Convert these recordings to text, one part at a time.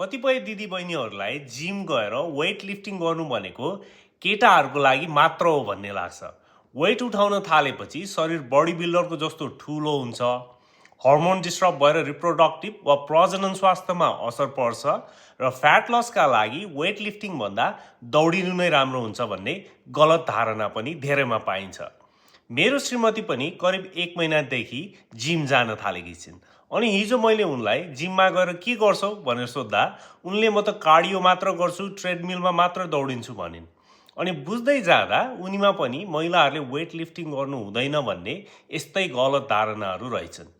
कतिपय दिदीबहिनीहरूलाई जिम गएर वेट लिफ्टिङ गर्नु भनेको केटाहरूको लागि मात्र हो भन्ने लाग्छ। वेट उठाउन थालेपछि शरीर बडी बिल्डरको जस्तो ठुलो हुन्छ, हर्मोन डिस्टर्ब भएर रिप्रोडक्टिभ वा प्रजनन स्वास्थ्यमा असर पर्छ र फ्याट लसका लागि वेट लिफ्टिङ भन्दा दौडिनु नै राम्रो हुन्छ भन्ने गलत धारणा पनि धेरैमा पाइन्छ। मेरो श्रीमती पनि करिब 1 महिनादेखि जिम जान थालेकी छिन्। अनि हिजो मैले उनलाई जिममा गएर के गर्छौ भनेर सोद्धा उनले म त कार्डियो मात्र गर्छु, ट्रेडमिलमा मात्र दौडिन्छु भनिन्। अनि बुझ्दै जाँदा उनीमा पनि महिलाहरूले वेट लिफ्टिङ गर्नु हुँदैन भन्ने यस्तै गलत धारणाहरू रहेछन्।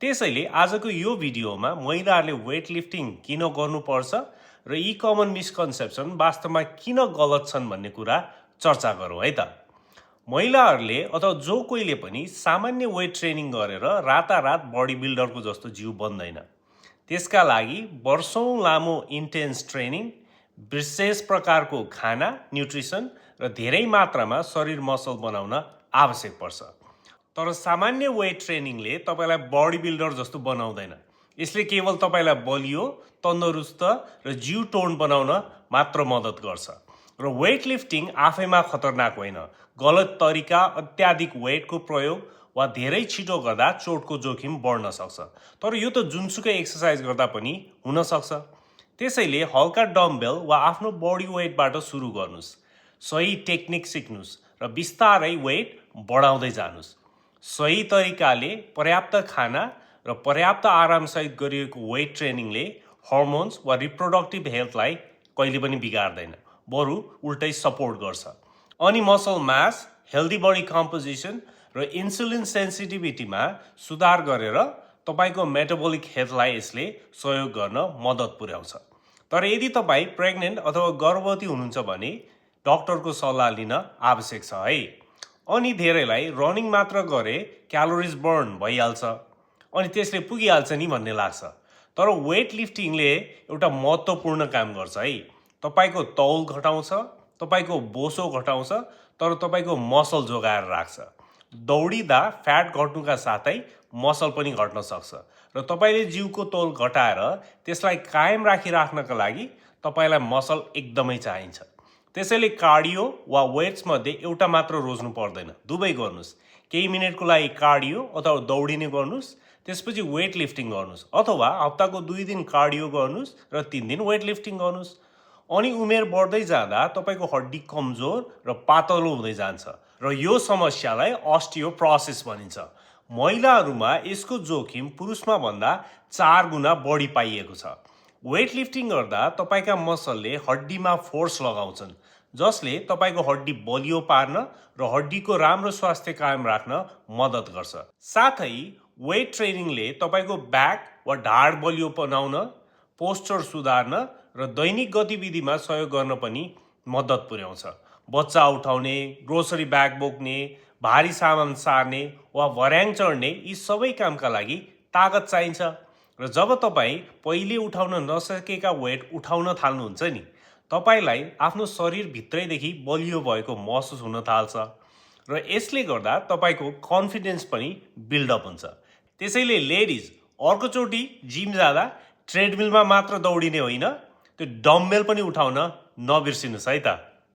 त्यसैले आजको यो भिडियोमा महिलाहरूले वेट लिफ्टिङ किन गर्नुपर्छ र यी कमन मिसकन्सेप्सन वास्तवमा किन गलत छन् भन्ने कुरा चर्चा गरौँ है त। महिलाहरूले अथवा जो कोहीले पनि सामान्य वेट ट्रेनिङ गरेर रातारात बडी बिल्डरको जस्तो जिउ बन्दैन। त्यसका लागि वर्षौँ लामो इन्टेन्स ट्रेनिङ, विशेष प्रकारको खाना, न्युट्रिसन र धेरै मात्रामा शरीर मसल बनाउन आवश्यक पर्छ। तर सामान्य वेट ट्रेनिङले तपाईँलाई बडी बिल्डर जस्तो बनाउँदैन। यसले केवल तपाईँलाई बलियो, तन्दुरुस्त र जिउ टोन बनाउन मात्र मद्दत गर्छ। र वेट लिफ्टिङ आफैमा खतरनाक होइन। गलत तरिका, अत्याधिक वेटको प्रयोग वा धेरै छिटो गर्दा चोटको जोखिम बढ्न सक्छ। तर यो त जुनसुकै एक्सर्साइज गर्दा पनि हुन सक्छ। त्यसैले हल्का डम्बेल वा आफ्नो बडी वेटबाट सुरु गर्नुहोस्। सही टेक्निक सिक्नुहोस् र बिस्तारै वेट बढाउँदै जानुहोस्। सही तरिकाले पर्याप्त खाना र पर्याप्त आरामसहित गरिएको वेट ट्रेनिङले हर्मोन्स वा रिप्रोडक्टिभ हेल्थलाई कहिले पनि बिगार्दैन, बरु उल्टै सपोर्ट गर्छ। अनि muscle mass, healthy body composition र इन्सुलिन सेन्सिटिभिटीमा सुधार गरेर तपाईँको मेटाबोलिक हेल्थलाई यसले सहयोग गर्न मद्दत पुर्याउँछ। तर यदि तपाईँ प्रेग्नेन्ट अथवा गर्भवती हुनुहुन्छ भने डक्टरको सल्लाह लिन आवश्यक छ है। अनि धेरैलाई रनिङ मात्र गरे क्यालोरिज बर्न भइहाल्छ अनि त्यसले पुगिहाल्छ नि भन्ने लाग्छ। तर वेट लिफ्टिङले एउटा महत्त्वपूर्ण काम गर्छ है। तपाईँको तौल घटाउँछ, तपाईँको बोसो घटाउँछ, तर तपाईँको मसल जोगाएर राख्छ। दौडिँदा फ्याट घट्नुका साथै मसल पनि घट्न सक्छ र तपाईँले जिउको तौल घटाएर त्यसलाई कायम राखिराख्नका लागि तपाईँलाई मसल एकदमै चाहिन्छ। त्यसैले कार्डियो वा वेट्स मध्ये एउटा मात्र रोज्नु पर्दैन, दुवै गर्नुहोस्। केही मिनटको लागि कार्डियो अथवा दौडिने गर्नुहोस्, त्यसपछि वेट लिफ्टिङ गर्नुहोस्, अथवा हप्ताको 2 दिन कार्डियो गर्नुहोस् र 3 दिन वेट लिफ्टिङ गर्नुहोस्। अनि उमेर बढ्दै जाँदा तपाईँको हड्डी कमजोर र पातलो हुँदै जान्छ र यो समस्यालाई अस्टियोप्रोसिस भनिन्छ। महिलाहरूमा यसको जोखिम पुरुषमा भन्दा 4 गुणा बढी पाइएको छ। वेट लिफ्टिङ गर्दा तपाईँका मसलले हड्डीमा फोर्स लगाउँछन्, जसले तपाईँको हड्डी बलियो पार्न र हड्डीको राम्रो स्वास्थ्य कायम राख्न मद्दत गर्छ। साथै वेट ट्रेनिङले तपाईँको ब्याक वा ढाड बलियो बनाउन, पोस्चर सुधार्न र दैनिक गतिविधिमा सहयोग गर्न पनि मद्दत पुर्याउँछ। बच्चा उठाउने, ग्रोसरी ब्याग बोक्ने, भारी सामान सार्ने वा भर्याङ चढ्ने यी सबै कामका लागि तागत चाहिन्छ। र जब तपाईँ पहिले उठाउन नसकेका वेट उठाउन थाल्नुहुन्छ नि, तपाईँलाई आफ्नो शरीर भित्रैदेखि बलियो भएको महसुस हुन थाल्छ र यसले गर्दा तपाईँको कन्फिडेन्स पनि बिल्डअप हुन्छ। त्यसैले लेडिज, अर्कोचोटि जिम जाँदा ट्रेडमिलमा मात्र दौडिने होइन, त्यो डम्बेल पनि उठाउन नबिर्सिनुहोस् है त।